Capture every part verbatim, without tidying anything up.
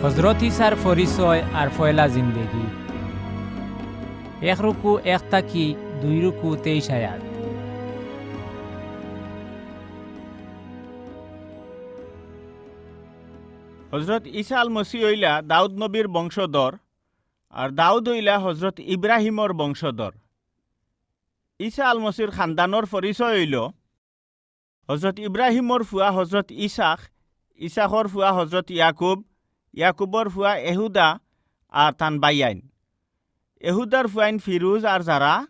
হজরত ইছার পরিচয় আর পয়লা জিন্দেগি। এক রুকু এক থাকি দুই রুকু তেইশ আয়াত। হজরত ইছা আল মসি অইলা দাউদ নবীর বংশধর, আর দাউদ অইলা হজরত ইব্রাহিমর বংশধর। ইছা আল মসির খানদানর পরিচয় অইলো, হজরত ইব্রাহিমর ফুয়া হজরত ইছাক, ইছাকর ফুয়া হজরত ইয়াকুব, ইয়াকুবর ফুয়া এহুদা, আর তান ভাইয়াইন। এহুদার ফুয়াইন ফিরুজ আর জারা,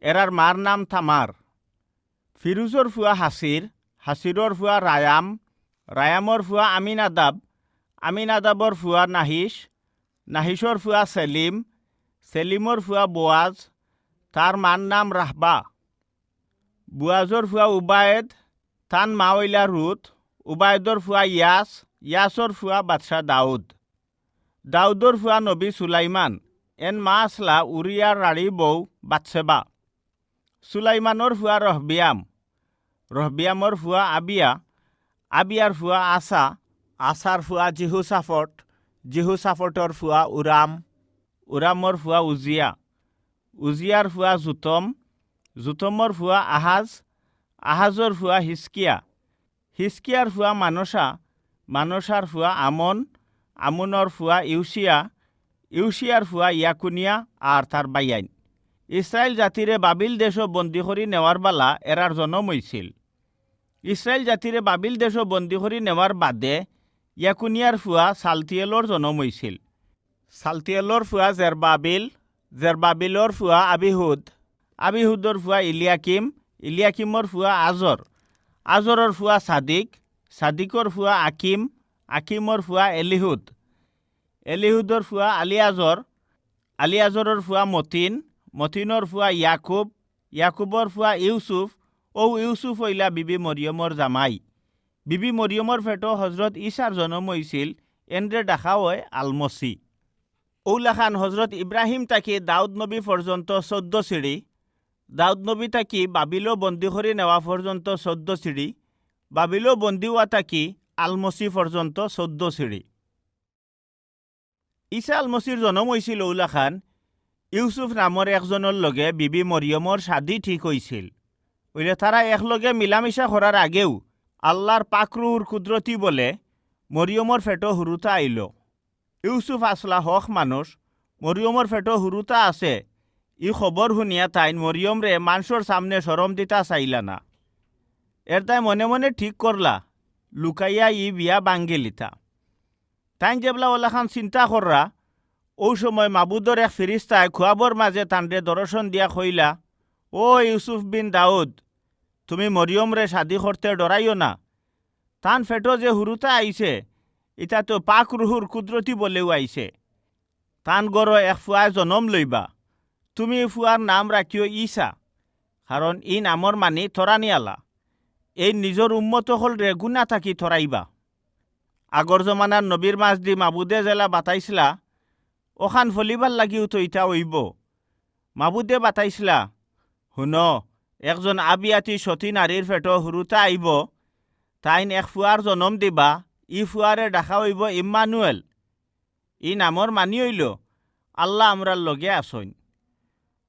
এরার মার নাম তামার। ফিরুজর ফুয়া হাসির, হাসিরর ফুয়া রায়াম, রায়ামর ফুয়া আমিনাদাব, আমিনাদাবর ফুয়া নাহিশ, নাহিশর ফুয়া সেলিম, সেলিমর ফুয়া বোয়াজ, তার মার নাম রাহবা। বুয়াজর ফুয়া উবায়েদ, তান মা অইলা রুত, উবায়েদর ফুয়া ইয়াস, ইয়াসর ফুয়া বাদশা দাউদ। দাউদর ফুয়া নবী সুলাইমান, এন মা আছলা উরিয়ার রাড়ি বউ বাতসেবা। সুলাইমানর ফুয়া রহবিয়াম, রহবিয়ামর ফুয়া আবিয়া, আবিয়ার ফুয়া আসা, আসার ফুয়া জিহুসাফট, জিহুসাফটর ফুয়া উরাম, উরামর ফুয়া উজিয়া, উজিয়ার ফুয়া জুতম, জুতমর ফুয়া আহাজ, আহাজর ফুয়া হিজকিয়া, হিজকিয়ার ফুয়া মানসা, মানসার ফুয়া আমন, আমনর ফুয়া ইউশিয়া, ইউশিয়ার ফুয়া ইয়াকুনিয়া আর তার ভাইয়াইন। ইসরাইল জাতিরে বাবিল দেশো বন্দী করি নেওয়ার বালা এরার জনম অইছিল। ইসরাইল জাতিরে বাবিল দেশো বন্দী করি নেওয়ার বাদে ইয়াকুনিয়ার ফুয়া সালতিয়েলর জনম অইছিল। সালতিয়েলর ফুয়া জেরবাবিল, জেরবাবিলর ফুয়া আবিহুদ, আবিহুদর ফুয়া ইলিয়াকিম, ইলিয়াকিমর ফুয়া আজর, আজরর ফুয়া সাদিক, সাদিকর ফুয়া আকিম, আকিমর ফুয়া এলিহুদ, এলিহুদর ফুয়া আলিয়াজর, আলিয়াজরর ফুয়া মতিন, মতিনর ফুয়া ইয়াকুব, ইয়াকুবর ফুয়া ইউসুফ, অউ ইউসুফ অইলা বিবি মরিয়মর জামাই। বিবি মরিয়মর পেটো হজরত ইছার জনম অইছিল, এনরে ডাকা অয় আলমসি। অউলাখান হজরত ইব্রাহিম থাকি দাউদ নবী পর্যন্ত চৌদ্দ সিঁড়ি, দাউদ নবী থাকি বাবিলো বন্দী করি নেওয়া পর্যন্ত চৌদ্দ সিঁড়ি, বাবিলো বন্দী অওয়া থাকি আলমসি পর্যন্ত চৌদ্দ সিঁড়ি। ইছা আলমসির জনম অইছিল অউলাখান, ইউসুফ নামর একজনর লগে বিবি মরিয়মর শাদি ঠিক অইছিল। অইলে তারা একলগে মিলামিশা করার আগেউ আল্লার পাক রুহুর কুদরতি বলে মরিয়মর পেটো হুরুতা আইলো। ইউসুফ আছলা হক মানুষ, মরিয়মর পেটো হুরুতা আছে, ই খবর হুনিয়া তাইন মরিয়মরে মানষর সামনে শরম দিতা চাইলা না। এরদায় মনে মনে ঠিক করলা, লুকাইয়া ই বিয়া ভাঙ্গিলিতা। তাইন যেবলা অলাখান চিন্তা কররা, অউ সময় মাবুদর এক ফিরিস্তায় খুয়াবর মাজে তানরে দরশন দিয়া কইলা, "ও ইউসুফ বিন দাউদ, তুমি মরিয়মরে শাদি করতে ডরাইও না। তান পেটো যে হুরুতা আইছে, ইতা তো পাক রুহুর কুদরতি বলেউ আইছে। তান ঘরো এক ফুয়ায় জনম লইবা। তুমি ই ফুয়ার নাম রাখিও ইছা, কারণ ই নামর মানি তরানিয়ালা। এইন নিজর উম্মত অকলরে গুনা থাকি তরাইবা।" আগর জমানার নবীর মাজদি মাবুদে যেলা বাতাইছলা, অখান ফলিবার লাগিউ তো ইতা অইবো। মাবুদে বাতাইছলা, "হুনো, একজন আবিয়াতি সতী নারীর পেটো হুরুতা আইবো, তাইন এক ফুয়ার জনম দিবা, ই ফুয়ারে ডাকা অইবো ইম্মানুয়েল।" ই নামর মানি অইলো, "আল্লা আমরার লগে আছইন।"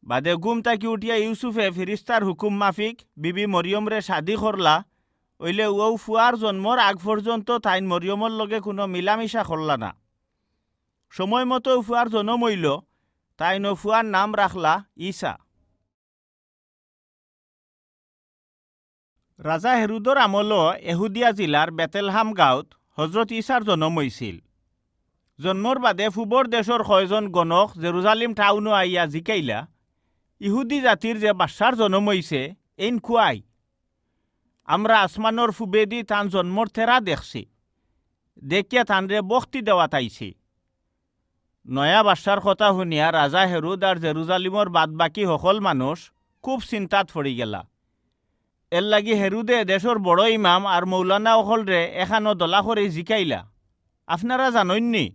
বাদে ঘুম থাকি উঠিয়া ইউসুফে ফিরিস্তার হুকুম মাফিক বিবি মরিয়মরে শাদি করলা, অইলে অউ ফুয়ার জন্মর আগ পর্যন্ত তাইন মরিয়মর লগে কুনু মিলামিশা করলা না। সময় মতো অউ ফুয়ার জনম অইলো, তাইন অউ ফুয়ার নাম রাখলা ইছা। রাজা হেরুদর আমলো এহুদিয়া জিলার বেতেলহাম গাঁওত হজরত ইছার জনম অইছিল। জন্মর বাদে ফুবর দেশর কয়জন গণক জেরুজালিম টাউনো আইয়া জিকাইলা, "ইহুদি জাতির যে বাদশার জনম অইছে, এইন কুয়াই? আমরা আসমানর ফুবেদি তান জন্মর তেরা দেখছি, দেখিয়া তানরে বখতি দেওয়াত আইছি।" নয়া বাদশার কথা হুনিয়া রাজা হেরুদ আর জেরুজালিমর বাদবাকি হকল মানুষ খুব চিন্তাত পড়িগেলা। এরলাগি হেরুদে দেশর বড় ইমাম আর মৌলানা অকলরে একখানো দলা করি জিকাইলা, "আপনারা জানইননি,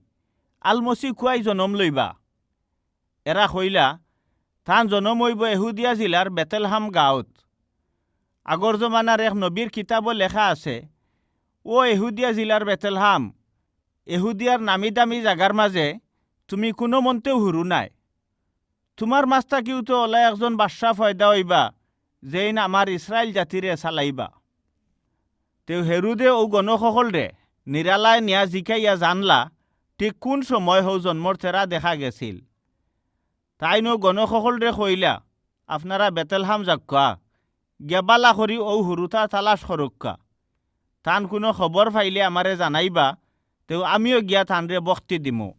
আলমসি কুয়াই জনম লইবা?" এরা কইলা, "তান জনম অইবো এহুদিয়া জিলার বেতেলহাম গাঁওত।" আগর জমানার এক নবীর কিতাবো লেখা আছে, "ও এহুদিয়া জিলার বেতেলহাম, এহুদিয়ার নামি দামি জাগার মাজে তুমি কুনুমন্তেউ হুরু নায়। তুমার মাজ থাকিউ তো অলা একজন বাদশা ফয়দা অইবা, যেইন আমার ইসরাইল জাতিরে চালাইবা। তেউ হেরুদে অউ গণক অকলরে নিরালায় নিয়া জিকাইয়া জানলা, ঠিক কুন সময় হউ জন্মর তেরা দেখা গেছিল। তাইন অউ গণক অকলরে কইলা, "আপনারা বেতলহাম যাউক্কা, গিয়া বালা করি অউ হুরুতা তালাশ করউক্কা। তান কুনু খবর পাইলে আমারে জানাইবা, তেউ আমিও গিয়া তানরে বখতি দিমু।"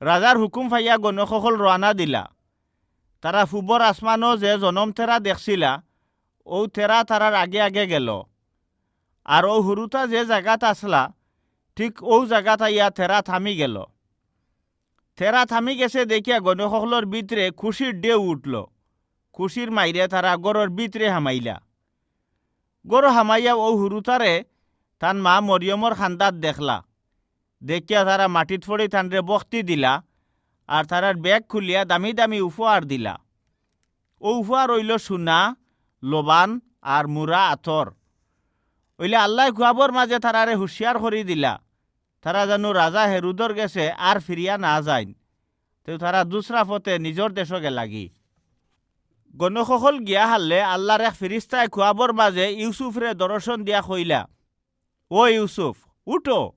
রাজার হুকুম পাইয়া গণক অকল রওয়ানা দিলা। তারা পুবর আসমানো যে জনম তেরা দেখছিলা, অউ তেরা তারার আগে আগে গেল। আর অউ হুরুতা যে জাগাত আছলা, ঠিক অউ জাগাত আইয়া তেরা থামি গেল। তেরা থামি গেছে দেখিয়া গণক অকলর ভিতরে খুশির ঢেউ উঠল। খুশির মাইরে তারা ঘরর ভিতরে হামাইলা। ঘরো হামাইয়া অউ হুরুতারে তান মা মরিয়মর কান্দাত দেখলা। দেখিয়া তারা মাটিত পড়ি তানরে বখতি দিলা, আর তারার ব্যাগ খুলিয়া দামি দামি উপহার দিলা। অউ উপহার অইল সোনা, লবান, আর মুরা আতর। অইলে আল্লায় খুয়াবর মাজে তারারে হুঁশিয়ার করি দিলা, তারা যেন রাজা হেরুদর গেছে আর ফিরিয়া না যাইন, তেউ তারা দুসরা পথে নিজর দেশো গেলাগি। গণক অকল গিয়া হারলে আল্লার এক ফিরিস্তায় খুয়াবর মাজে ইউসুফরে দরশন দিয়া কইলা, "ও ইউসুফ, উঠো,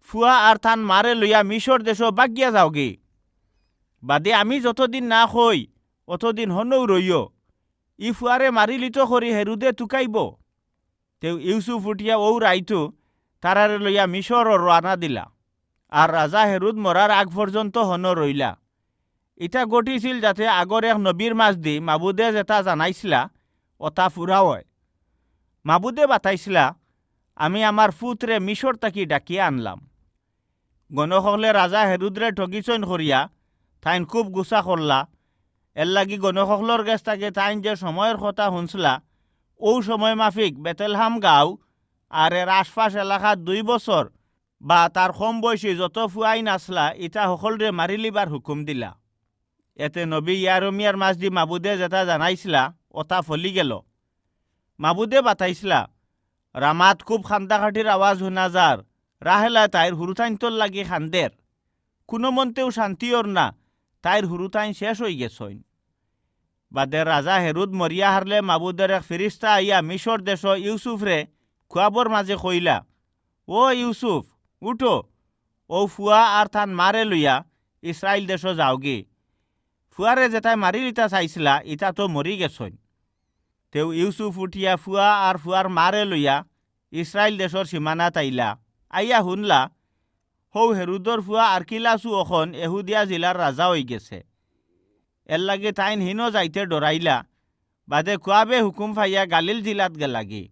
ফুয়া আর তান মারে লইয়া মিশর দেশো বাগিয়া যাওগি। বাদে আমি যতদিন না কই, অতদিন হনউ রইও। ই ফুয়ারে মারিলিতো করি হেরুদে তুকাইব।" তেউ ইউসুফ উঠিয়া অউ রাইতউ তারারে লইয়া মিশরো রওয়ানা দিলা। আর রাজা হেরুদ মরার আগ পর্যন্ত হনো রইলা। ইতা ঘটিছিল যাতে আগর এক নবীর মাজদি মাবুদে যেতা জানাইছলা, অতা ফুরা অয়। মাবুদে বাতাইছলা, "আমি আমার ফুতরে মিশর থাকি ডাকিয়া আনলাম।" গণক অকলে রাজা হেরুদরে ঠগিছইন করিয়া তাইন খুব গুসা করলা। এরলাগি গণক অকলর গেছ থাকি তাইন যে সময়র কথা হুনছলা, অউ সময় মাফিক বেতলহাম গাঁও আর এর আশপাশ এলাকাত দুই বছর বা তার কম বয়সী যত ফুয়াইন আছলা, ইতা হকলরে মারিলিবার হুকুম দিলা। এতে নবী ইয়ারমিয়ার মাজদি মাবুদে যেতা জানাইছলা, অতা ফলি গেল। মাবুদে বাতাইছলা, "রামাত খুব কান্দাকাটির আওয়াজ হুনা যার, রাহেলায় তাইর হুরুতাইন্তর লাগি কান্দের। কুনুমন্তেউ শান্তি অর না, তাইর হুরুতাইন শেষ অইগেছইন।" বাদে রাজা হেরুদ মরিয়া হারলে মাবুদর এক ফিরিস্তা আইয়া মিশর দেশো ইউসুফরে খুয়াবর মাজে কইলা, "ও ইউসুফ, উঠো, অউ ফুয়া আর তান মারে লইয়া ইসরাইল দেশো যাওগি। ফুয়ারে যেতায় মারিলিতা চাইছলা, ইতা তো মরি গেছইন।" তেউ ইউসুফ উঠিয়া ফুয়া আর ফুয়ার মারে লইয়া ইসরাইল দেশর সীমানাত আইলা। আইয়া হুনলা, হউ হেরুদর ফুয়া আর্কিলাসউ অখন এহুদিয়া জিলার রাজা অইগেছে। এরলাগি তাইন হিনো যাইতে ডরাইলা। বাদে খুয়াবে হুকুম পাইয়া গালিল জিলাত গেলাগি।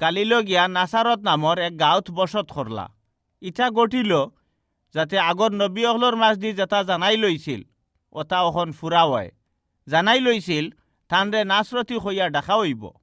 গালিলো গিয়া নাসারত নামর এক গাঁওত বসত করলা। ইতা ঘটিল যাতে আগর নবী অকলর মাজদি যেতা জানাইল অইছিল, অতা অখন ফুরা অয়। জানাইল অইছিল, তানরে নাসরতি কইয়া ডাকা অইবো।